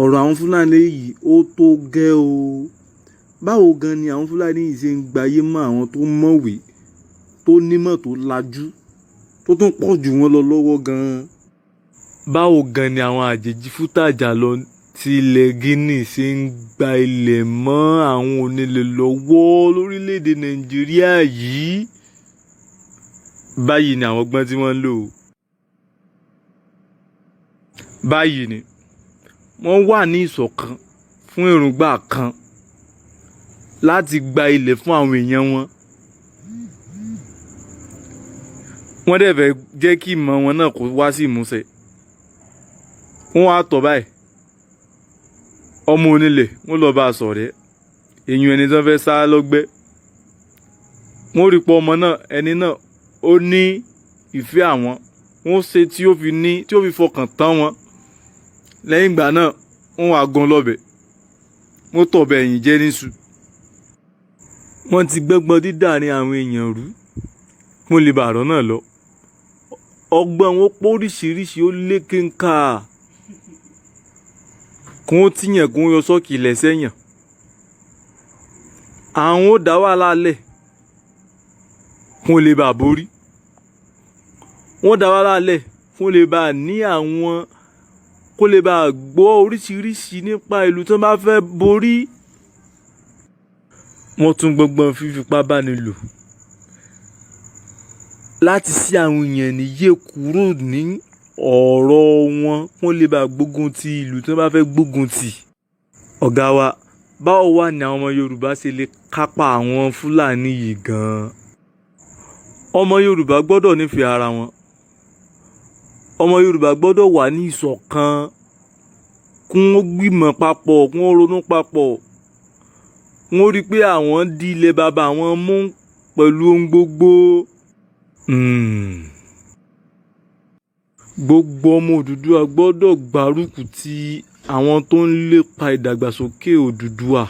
Ọ̀rọ̀ àwọn Fúlàní yìí ó tó gẹ́ o. Báwo gan ni àwọn Fúlàní yìí ṣe ń gbayé mọ́ àwọn tó mọ̀wé, tó nímọ̀, tó lajú, tó tún pọ̀ jù wọ́n lọ lọ́wọ́ gan? Báwo gan ni àwọn àjèjì fútàjà lọ ti ilẹ̀ Guinea ṣe ń gba ilẹ̀ mọ́ àwọn onílẹ̀ lọ́wọ́ lórílẹ̀‐èdè Nàìjíríà yìí? Báyìí ni àwọn ọgbọ́n tí wọ́n ń lò. Báyìí ni wọ́n wà ní ìṣọ̀kan fún èròǹgbà kan láti gba ilẹ̀ fún àwọn èèyàn wọn. Wọ́n dẹ̀ fẹ́ jẹ́ kí ìmọ̀ wọn náà kó wá sí ìmúṣẹ. Wọ́n wá tọ̀ báyìí. Ọmọ onílẹ̀ wọ́n lọ bá a ṣọ̀rẹ́. Èèyàn ẹni tí wọ́n fẹ́ sá lọ́gbẹ́. Wọ́n rí pé ọmọ náà, ẹni náà ó ní ìfẹ́ àwọn. Wọ́n ṣe tí ó fi ní, tí ó fi fọkàn tán wọn. Lẹ́yìn ìgbà náà, wọ́n wá gan lọ́bẹ̀. Wọ́n tọ̀bẹ̀ ẹ̀yìn jẹ níṣu. Wọ́n ti gbọ́gbọ́n dídàrin àwọn èèyàn rú kí wọ́n lè bá àrọ́ náà lọ. Ọgbọ́n wọn pọ̀ oríṣiríṣi, ó lékenkà. Kí wọ́n tíyàn, kí wọ́n yọ sọ́ọ̀kì lẹ́sẹ̀ yàn. Àwọn ó dá wàhálà lẹ̀ kí wọ́n lè bá borí. Wọ́n dá wàhálà lẹ̀ kí wọ́n lè bá ní àwọn, kó lè bá gbọ́ oríṣiríṣi nípa ìlú tí wọ́n bá fẹ́ borí. Wọ́n tún gbọ́gbọ́n fífipá bá ni lò láti ṣí àwọn èèyàn níyè kúrò ní ọ̀rọ̀ wọn kí wọ́n lè bá gbógun ti ìlú tí wọ́n bá fẹ́ gbógun ti. Ọ̀gá wa, báwo wà ní àwọn ọmọ Yorùbá ṣe lè kápá àwọn Fúlàní yìí gan-an? Ọmọ Yorùbá gbọ́dọ̀ nífẹ̀ẹ́ ara wọn. Ọmọ Yorùbá gbọ́dọ̀ wà ní ìṣọ̀kan, kí wọ́n gbìmọ̀ papọ̀, kí wọ́n ronú papọ̀. Kí wọ́n rí pé àwọn di ilẹ̀ baba wọn mú pẹ̀lú ohun gbogbo. Gbogbo ọmọ Odùduwà gbọ́dọ̀ gbárùkù ti àwọn tó ń lépa ìdàgbàsókè Odùduwà.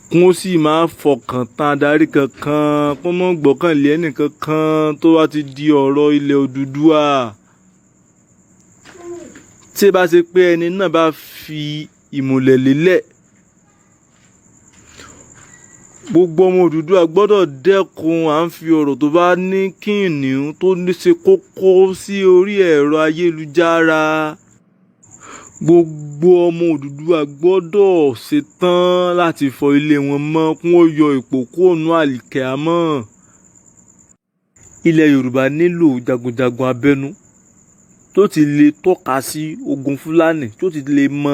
Kí wọ́n sì máa fọkàn tán adarí kankan, kí wọ́n má gbọ́kànlé ẹnì kankan tó bá ti di ọ̀rọ̀ ilẹ̀ Odùduwà. Tí ẹ bá ṣe pé ẹni náà bá fi ìmùlẹ̀ lélẹ̀. Gbogbo ọmọ Odùduwà gbọ́dọ̀ dẹ́kun à ń fi ọ̀rọ̀ tó bá ní kìnnìún tó ní ṣe kókó sí orí ẹ̀rọ ayélujára. Gbogbo ọmọ Odùduwà gbọ́dọ̀ ṣetán láti fọ ilé wọn mọ́ kí wọ́n yọ ipò kúrò nínú àlìkàímọ̀. Ilẹ̀ Yorùbá nílò jagunjagun abẹ́nú tó ti lè tọ́ka sí ogun Fúlàní, tó ti lè mọ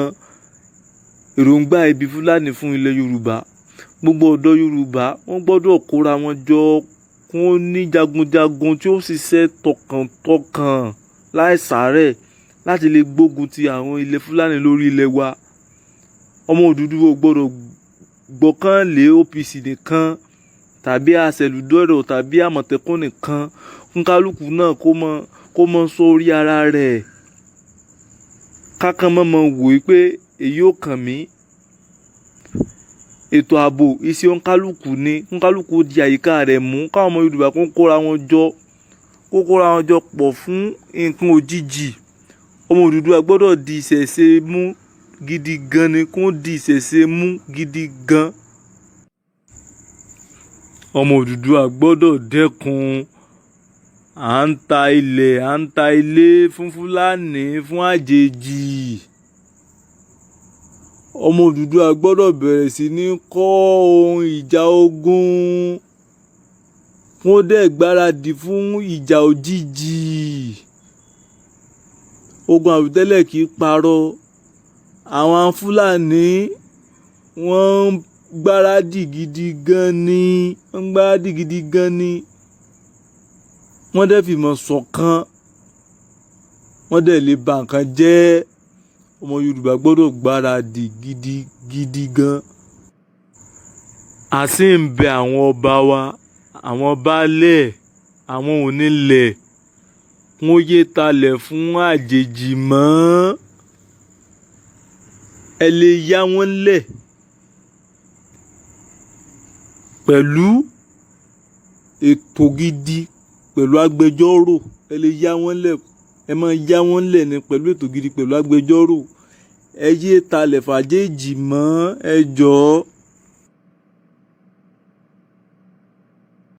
èròǹgbà ibi Fúlàní fún ilẹ̀ Yorùbá. Gbogbo ọ̀dọ́ Yorùbá wọ́n gbọ́dọ̀ kóra wọn jọ kí wọ́n ní jagunjagun tí ó ṣiṣẹ́ tọkàntọkàn láìsàárẹ̀ láti lè gbógun ti àwọn ilẹ̀ Fúlàní lórí ilẹ̀ wa. Ọmọ Odùduwà ò gbọ́dọ̀ gbọ́kànlé OPC nìkan tàbí aṣèlúdọ̀rọ̀ tàbí Àmọ̀tẹ́kùn nìkan. Kí náà kó mọ sọ orí ara rẹ̀. Kákan mọ̀ mọ̀ wò pé èyí ò kàn mí. Ètò ààbò iṣẹ́ òǹkálùkù ni. Òǹkálùkù di àyíká rẹ̀ mú. Káwọn ọmọ Yorùbá kó kóra wọn jọ, kó kóra wọn jọ pọ̀ fún nǹkan òjijì. Ọmọ Odùduwà gbọ́dọ̀ di ìṣẹ̀ṣe mú gidi gan ni, kó di ìṣẹ̀ṣe mú gidi gan. Ọmọ Odùduwà gbọ́dọ̀ dẹ́kun à ń ta ilẹ̀, à ń ta ilé fún Fúlàní, fún àjèjì. Ọmọ Odùduwà gbọ́dọ̀ bẹ̀rẹ̀ sí ní kọ́ ohun ìjà ogun, kí wọ́n dẹ̀ gbáradì fún ìjà òjijì. Ogun àwítẹ́lẹ̀ kì í parọ́. Àwọn Fúlàní wọ́n ń gbáradì gidi gan ni, wọ́n ń gbáradì gidi gan ni. Wọ́n dẹ̀ fìmọ̀ ṣọ̀kan, wọ́n dẹ̀ lè ba nǹkan jẹ́. Ọmọ Yorùbá gbọ́dọ̀ gbáradì gidi gidi gan. A sì ń bẹ àwọn ọba wa, àwọn baálẹ̀, àwọn onílẹ̀, kí wọ́n yéé talẹ̀ fún àjèjì mọ́. Ẹ lè yá wọn lẹ̀ pẹ̀lú ètò gidi, pẹ̀lú agbẹjọ́rò. Ẹ lè yá wọn lẹ̀, Ẹ máa yá wọn lẹ̀ ní pẹ̀lú ètò gidi, pẹ̀lú agbẹjọ́rò. Ẹ yé talẹ̀ fàjèjì mọ́, ẹ jọ̀ọ́.